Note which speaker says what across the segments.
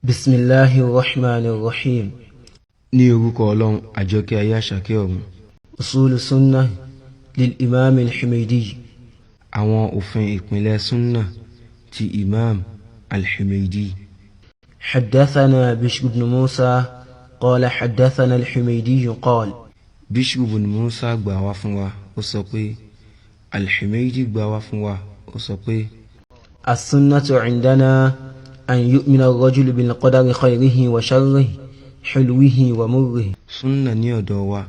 Speaker 1: Bismillahir Rahmanir Rahim.
Speaker 2: Ní orúkọ Ọlọ́run, àjọkẹ́ ayé, àṣàkẹ́ ọ̀run.
Speaker 1: Usulu Sunnah lil Imam al-Humaydi.
Speaker 2: Àwọn òfin ìpìlẹ̀ súnnà ti Imam al-Humaydi.
Speaker 1: حدثنا بشر بن موسى قال حدثنا الحميدي قال
Speaker 2: Bishr ibn Musa gbà wá fún wa, ó sọ pé al-Humaydi gbà wá fún wa, ó sọ pé
Speaker 1: السنة عندنا أن يؤمن الرجل بالقدر خيره وشره حلوه ومره.
Speaker 2: Súnnà ní ọ̀dọ̀ wa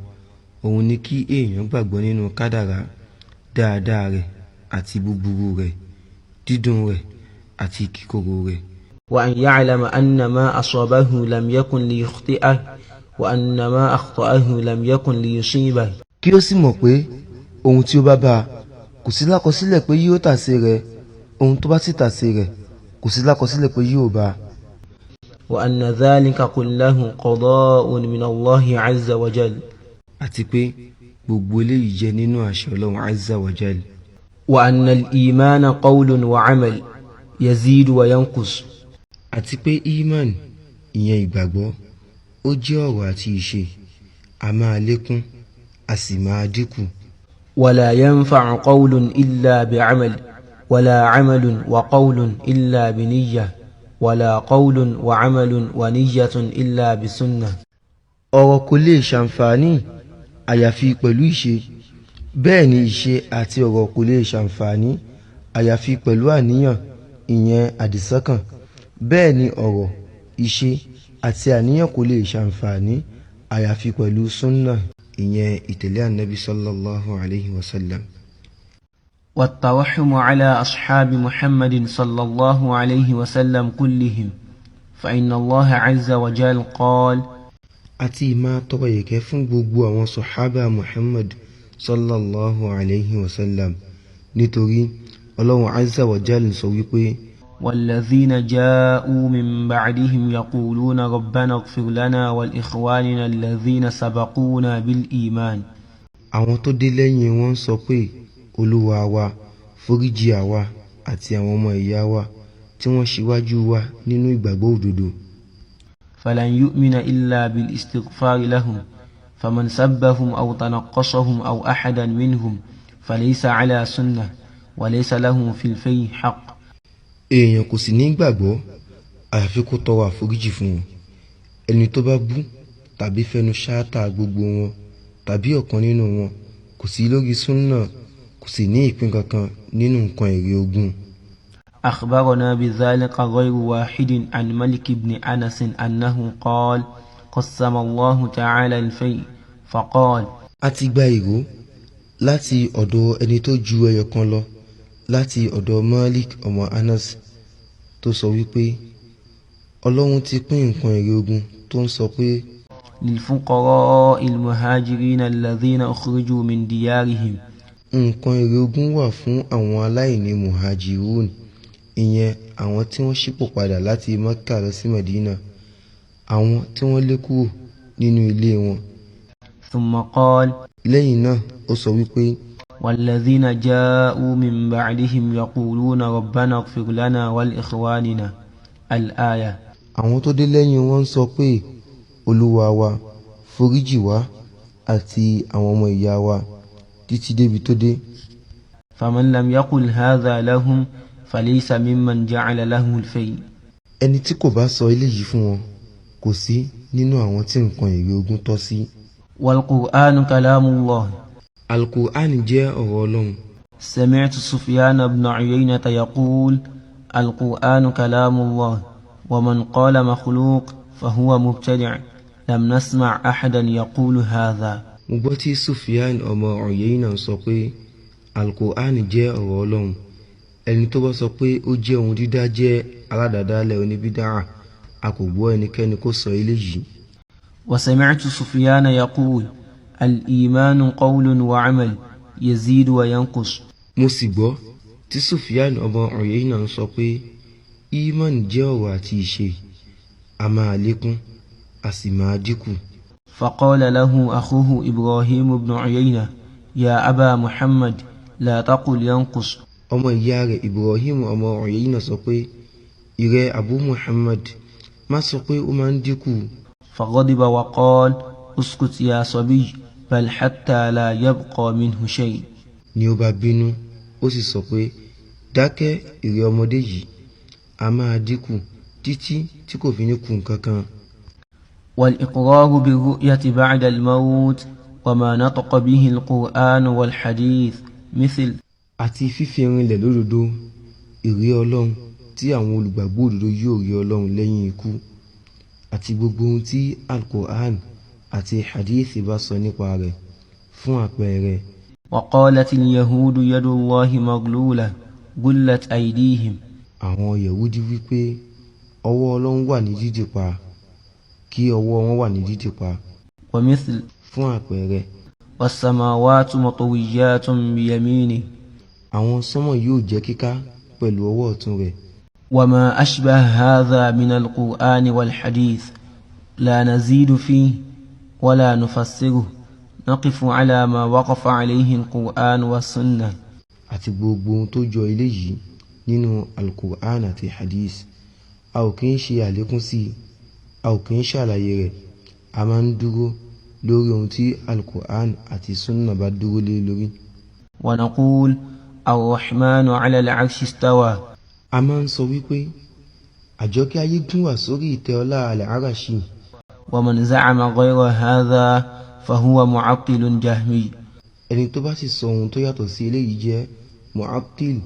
Speaker 2: òun ni kí èèyàn gbàgbọ́ nínú kádàrá, dáadáa rẹ̀ àti búburú rẹ̀, dídùn rẹ̀ àti kíkorò rẹ̀.
Speaker 1: وأن يعلم أن ما أصابه لم يكن ليخطئه وأن ما أخطأه لم يكن ليصيبه.
Speaker 2: Kí ó sì mọ̀ pé ohun tí ó bá bá a kò sí lákọsílẹ̀ pé yóò tàsé rẹ̀, ohun tó bá sì tàsé rẹ̀ kò sí lákọsílẹ̀ pé yóò bá a.
Speaker 1: وأن ذلك كله قضاء من الله عز وجل.
Speaker 2: Àti pé gbogbo eléyìí jẹ́ nínú àṣẹ Ọlọ́run azza wa jal.
Speaker 1: وأن الإيمان قول وعمل يزيد وينقص.
Speaker 2: Àti pé iman, ìyẹn ìgbàgbọ́, ó jẹ́ ọ̀rọ̀ àti ìṣe, a máa lékún, a sì máa dínkù.
Speaker 1: ولا ينفع قول إلا بعمل ولا عمل وقول إلا بنية ولا قول وعمل ونية إلا بسنة.
Speaker 2: Ọ̀rọ̀ kò lè ṣàǹfààní àyàfi pẹ̀lú ìṣe, bẹ́ẹ̀ ni ìṣe àti ọ̀rọ̀ kò lè ṣàǹfààní àyàfi pẹ̀lú àníyàn, ìyẹn àdìsọ́kàn, bẹ́ẹ̀ ni ọ̀rọ̀, ìṣe àti àníyàn kò lè ṣàǹfààní àyàfi pẹ̀lú súnnà, ìyẹn ìtẹ̀lé ànábi sallallahu alayhi wa sallam.
Speaker 1: والترحم على أصحاب محمد صلى الله عليه وسلم كلهم، فإن الله عز وجل قال:
Speaker 2: Àti ìmáa tọrọ ìkẹ́ fún gbogbo àwọn sọ̀hábà Muhammad sallallahu alayhi wa sallam, nítorí Ọlọ́run azza wa jal sọ wípé:
Speaker 1: والذين جاءوا من بعدهم يقولون ربنا اغفر لنا ولإخواننا الذين سبقونا بالإيمان.
Speaker 2: Àwọn tó dé lẹ́yìn wọn sọ pé, Olúwa wa, foríjì àwa àti àwọn ọmọ ìyá wa tí wọ́n ṣíwájú wa nínú ìgbàgbọ́ òdodo.
Speaker 1: فلن يؤمن إلا بالاستغفار لهم، فمن سبهم أو تنقصهم أو أحدا منهم فليس على سنة وليس له في الفيء حق.
Speaker 2: Èèyàn kò sì ní gbàgbọ́ àyàfi kó tọrọ àforíjì fún wọn. Ẹni tó bá bú tàbí fẹnu ṣáátà gbogbo wọn tàbí ọ̀kan nínú wọn kò sí lórí súnnà, kò sì ní ìpín kankan nínú nǹkan èrè ogun.
Speaker 1: أخبرنا بذلك غير واحد عن ملك بن أنس أنه قال: قسم الله تعالى الفيء فقال:
Speaker 2: A ti gba ìró láti ọ̀dọ̀ ẹni tó ju ẹyọ kan lọ láti ọ̀dọ̀ Malik ọmọ Anas tó sọ wípé Ọlọ́run ti pín nǹkan èrè ogun, tó ń sọ pé:
Speaker 1: للفقراء المهاجرين الذين أخرجوا من ديارهم.
Speaker 2: Nǹkan èrè ogun wà fún àwọn aláìní muhajirun, ìyẹn àwọn tí wọ́n ṣípò padà láti Mecca lọ sí Medina, àwọn tí wọ́n lé kúrò nínú ilé wọn.
Speaker 1: ثم قال:
Speaker 2: Lẹ́yìn náà ó sọ wípé:
Speaker 1: والذين جاءوا من بعدهم يقولون ربنا اغفر لنا ولإخواننا، الآية.
Speaker 2: Àwọn tó dé lẹ́yìn wọn ń sọ pé, Olúwa wa, foríjì wá àti àwọn ọmọ ìyá wa, títí débi tó dé.
Speaker 1: فمن لم يقل هذا لهم فليس ممن جعل له الفيء.
Speaker 2: Ẹni tí kò bá sọ eléyìí fún wọn kò sí nínú àwọn tí nǹkan èrè ogun tọ́ sí.
Speaker 1: والقرآن كلام الله.
Speaker 2: Al-Qur'an jẹ́ ọ̀rọ̀ Ọlọ́run.
Speaker 1: سمعت سفيان بن عيينة يقول: القرآن كلام الله، ومن قال مخلوق فهو مبتدع، لم نسمع أحدا يقول هذا.
Speaker 2: Mo gbọ́ tí Sufyan ọmọ Uyayna sọ pé Al-Qur'an jẹ́ ọ̀rọ̀ Ọlọ́run, ẹni tó bá sọ pé ó jẹ́ ohun dídá jẹ́ aládàádálẹ̀ oníbídàá, a kò gbọ́ ẹnikẹ́ni kó sọ eléyìí.
Speaker 1: وسمعت سفيان يقول: الإيمان قول وعمل يزيد وينقص.
Speaker 2: Mo sì gbọ́ tí Sufyan ọmọ Uyayna sọ pé iman jẹ́ ọ̀rọ̀ àti ìṣe, a máa lékún, a sì máa dínkù.
Speaker 1: فقال له أخوه إبراهيم بن عيينة: يا أبا محمد، لا تقل ينقص.
Speaker 2: Ọmọ ìyá rẹ̀ Ibrahim ọmọ Uyayna sọ pé, ìrẹ Abu Muhammad, Má sọ pé ó máa ń dínkù.
Speaker 1: فغضب وقال اسكت يا صبي بل حتى لا يبقى منه شيء.
Speaker 2: Ni ó bá bínú, ó sì sọ pé, dákẹ́ ìrẹ ọmọdé yìí, a máa dínkù títí tí kò fi ní kù nǹkan kan.
Speaker 1: والإقرار بالرؤية بعد الموت وما نطق به القرآن والحديث مثل
Speaker 2: Àti fífi rinlẹ̀ lódodo ìrí Ọlọ́run tí àwọn olùgbàgbọ́ òdodo yóò rí Ọlọ́run lẹ́yìn ikú, àti gbogbo ohun tí Al-Qur'an àti Hadith bá sọ nípa rẹ̀. Fún àpẹẹrẹ,
Speaker 1: وقالت اليهود يد الله مغلولة غلت أيديهم.
Speaker 2: Àwọn Yẹ̀wúdí wípé ọwọ́ Ọlọ́run wà ní dídì pa, kí ọwọ́ wọn wà ní dídì pa.
Speaker 1: ومثل
Speaker 2: Fún àpẹẹrẹ,
Speaker 1: والسماوات مطويات بيمينه.
Speaker 2: Àwọn sánmọ̀ yóò jẹ́ kíká pẹ̀lú ọwọ́ ọ̀tún rẹ̀.
Speaker 1: وما أشبه هذا من القرآن والحديث لا نزيد فيه ولا نفسره، نقف على ما وقف عليه القرآن والسنة.
Speaker 2: Àti gbogbo ohun tó jọ eléyìí nínú Al-Qur'an àti Hadith, a ò kí ń ṣe àlékún sí i, a ò kí ń ṣàlàyé rẹ̀, a máa ń dúró lórí ohun tí Al-Qur'an àti Sunnah bá dúró lé lórí.
Speaker 1: ونقول الرحمن على العرش استوى.
Speaker 2: A máa ń sọ wípé àjọkẹ́ ayé gún wà sórí ìtẹ́ ọlá Al-Arashi.
Speaker 1: ومن زعم غير هذا فهو معطل جهمي.
Speaker 2: Ẹni tó bá sì sọ ohun tó yàtọ̀ sí eléyìí jẹ́ Mu'attil,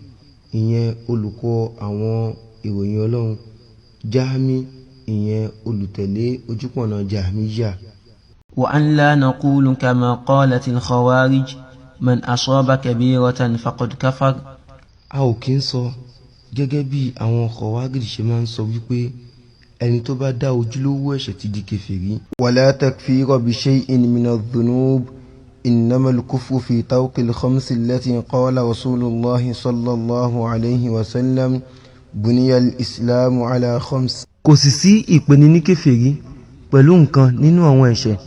Speaker 2: ìyẹn olùkọ́ àwọn ìròyìn Ọlọ́run, Jahmi, ìyẹn olùtẹ̀lé ojúpọ̀nà Jahmiyyah.
Speaker 1: وأن لا نقول كما قالت الخوارج من أصاب كبيرة فقد كفر.
Speaker 2: A ò kí ń sọ gẹ́gẹ́ bí àwọn Khawarij ṣe máa ń sọ wípé ẹni tó bá dá ojúlówó ẹ̀ṣẹ̀ ti di kèfèrí. ولا تكفير بشيء من الذنوب إنما الكفر في ترك الخمس التي قال رسول الله صلى الله عليه وسلم بني الإسلام على خمس. Kò sì sí ìpeni ní kèfèrí pẹ̀lú nǹkan nínú àwọn ẹ̀ṣẹ̀.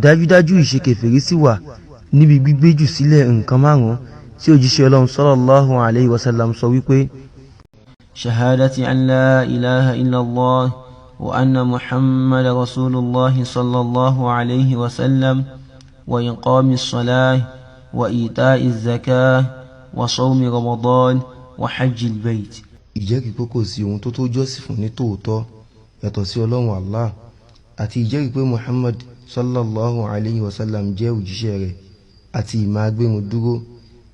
Speaker 2: Dájúdájú ìṣe kèfèrí sì wà níbi gbígbéjù sílẹ̀ nǹkan márùn-ún tí òjíṣẹ́ Ọlọ́run sallallahu alayhi wa sallam sọ wípé
Speaker 1: شهادة أن لا إله إلا الله وأن محمد رسول الله صلى الله عليه وسلم وإقام الصلاة وإيتاء الزكاة وصوم رمضان وحج البيت.
Speaker 2: Ìjẹ́rìí pé kò sí ohun tó tó jọ́sìn fún ní tòótọ́ yàtọ̀ sí Ọlọ́run Allah, àti ìjẹ́rìí pé Muhammad sallallahu alayhi wa sallam jẹ́ òjíṣẹ́ rẹ̀, àti ìmá agbérun dúró,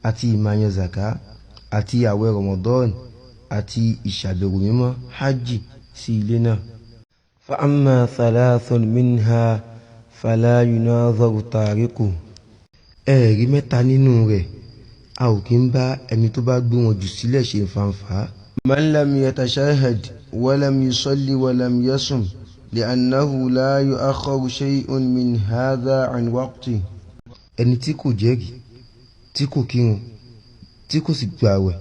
Speaker 2: àti ìmá yan zaka, àti àwẹ̀ Ramadan, àti ìṣàbẹ̀wò mímọ́ hajj sí ilé náà. فأما ثلاث منها فلا يناظر تاركه. Ẹ̀rí mẹ́ta nínú rẹ̀, a ò kí ń bá ẹni tó bá gbé wọn jù sílẹ̀ ṣe fàǹfà. من لم يتشهد ولم يصلي ولم يصم لأنه لا يؤخر شيء من هذا عن وقته. Ẹni tí kò jẹ́rìí, tí kò kírun, tí kò sì gbààwẹ̀,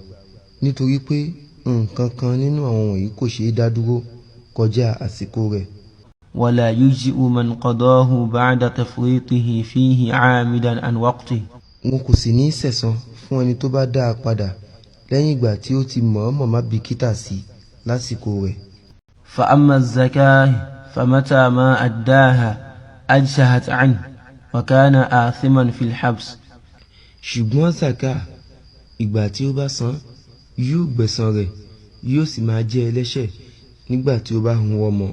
Speaker 2: nítorí pé nǹkan kan nínú àwọn wọ̀nyí kò ṣeé dá dúró kọjá àsìkò rẹ̀.
Speaker 1: ولا يجزئ من قضاه بعد تفريطه فيه عامدا عن وقته.
Speaker 2: Wọn kò sì ní sẹ̀san fún ẹni tó bá dá a padà lẹ́yìn ìgbà tí ó ti mọ̀ọ́mọ̀ má bìkítà sí lásìkò rẹ̀.
Speaker 1: فأما الزكاة فمتى ما أداها أجزأت عنه وكان آثما في الحبس.
Speaker 2: Ṣùgbọ́n zaka, ìgbà tí ó bá san yóò gbẹ̀san rẹ̀, yóò sì máa jẹ́ ẹlẹ́ṣẹ̀ nígbà tí ó bá hun ọmọ.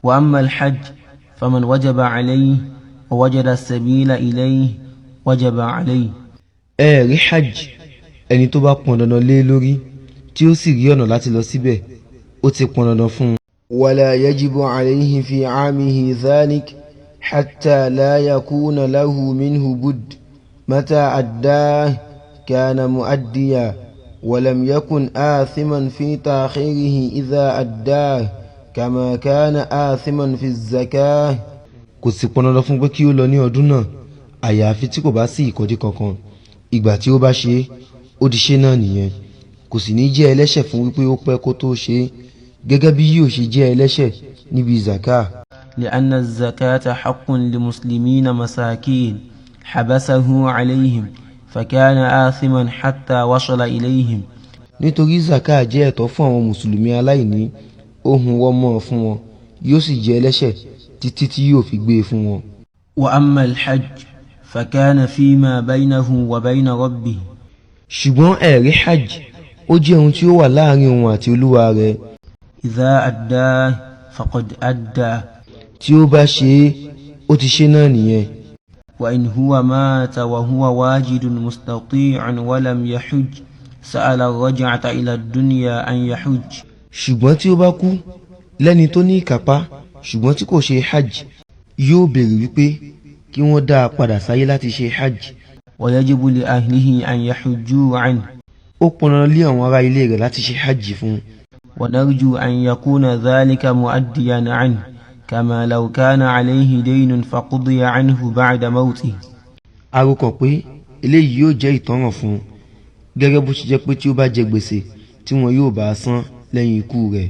Speaker 1: وأما الحج فمن وجب عليه ووجد السبيل إليه وجب عليه.
Speaker 2: Ẹ̀rí hajj, ẹni tó bá pọn dandan lé lórí tí ó sì rí ọ̀nà láti lọ síbẹ̀, ó ti pọn dandan fún un. ولا يجب عليه في عامه ذلك حتى لا يكون له منه بد متى أداه كان مؤديا ولم يكن آثما في تأخيره إذا أداه كما كان آثما في الزكاة. Kò sì pọn dandan fún pé kí ó lọ ní ọdún náà, àyàfi tí kò bá sí ìkọ̀dí kankan. Ìgbà tí ó bá ṣe é, ó di ṣe náà nìyẹn, kò sì ní jẹ́ ẹlẹ́ṣẹ̀ fún wípé ó pẹ́ kó tó ṣe é, gẹ́gẹ́ bí yóò ṣe jẹ́ ẹlẹ́ṣẹ̀ níbi zaka.
Speaker 1: لأن الزكاة حق لمسلمين مساكين حبسه عليهم فكان آثما حتى وصل إليهم.
Speaker 2: Nítorí zaka jẹ́ ẹ̀tọ́ fún àwọn mùsùlùmí aláìní, ó hun wọ́n mọ́ fún wọn. Yóò sì jẹ́ ẹlẹ́ṣẹ̀ títí tí yóò fi gbé e fún wọn.
Speaker 1: وأما الحج فكان فيما بينه وبين ربه.
Speaker 2: Ṣùgbọ́n ẹ̀rí hajj, ó jẹ́ ohun tí ó wà láàrin òun àti Olúwa rẹ̀.
Speaker 1: إذا أداه فقد أدى.
Speaker 2: Tí ó bá ṣe é, ó ti ṣe náà nìyẹn.
Speaker 1: وإن هو مات وهو واجد مستطيع ولم يحج، سأل الرجعة إلى الدنيا أن يحج.
Speaker 2: Ṣùgbọ́n tí ó bá kú lẹ́ni tó ní ìkápá ṣùgbọ́n tí kò ṣe hajj, yóò béèrè wípé kí wọ́n dá a padà sáyé láti ṣe hajj.
Speaker 1: ويجب لأهله أن يحجوا عنه.
Speaker 2: Ó pọn dandan lé àwọn ará ilé rẹ̀ láti ṣe hajj fún un.
Speaker 1: ونرجو أن يكون ذلك مؤديا عنه، كما لو كان عليه دين فقضي عنه بعد موته.
Speaker 2: A rò pé eléyìí yóò jẹ́ ìtanràn fún un, gẹ́gẹ́ bó ṣe jẹ́ pé tí ó bá jẹ gbèsè tí wọn yóò bá a san lẹ́yìn ikú rẹ̀.